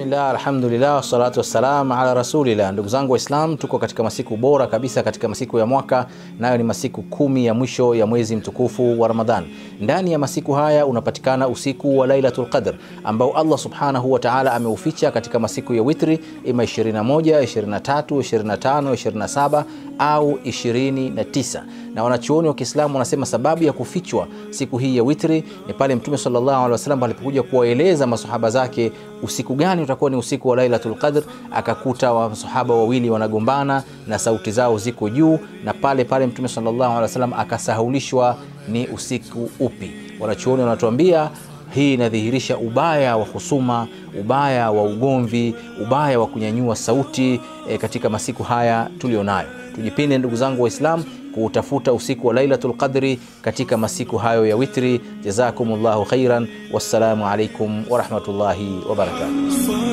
Bismillah, alhamdulillah, wassalatu wassalam ala rasulillah. Ndugu zangu Waislam, tuko katika masiku bora kabisa katika masiku ya mwaka, nayo ni masiku 10 ya mwisho ya mwezi mtukufu wa Ramadhan. Ndani ya masiku haya unapatikana usiku wa Lailatul Qadr ambao Allah subhanahu wa ta'ala ameuficha katika masiku ya witri, ima 21, 23, 25, 27 au 29. Na wanachuoni wa Kiislamu wanasema sababu ya kufichwa siku hii ya witri ni pale Mtume sallallahu alaihi wasallam alipokuja kuwaeleza masahaba zake usiku gani utakuwa ni usiku wa Lailatul Qadr, akakuta masahaba wawili wanagombana na sauti zao ziko juu, na pale pale Mtume sallallahu alaihi wasallam akasahulishwa ni usiku upi. Wanachuoni wanatuambia hii inadhihirisha ubaya wa husuma, ubaya wa ugomvi, ubaya wa kunyanyua sauti katika masiku haya tulionayo. Tujipinde ndugu zangu Waislamu kutafuta usiku wa Lailatul Qadri katika masiku hayo ya witri. Jazakumullahu khairan, wassalamu alaikum warahmatullahi wabarakatuh.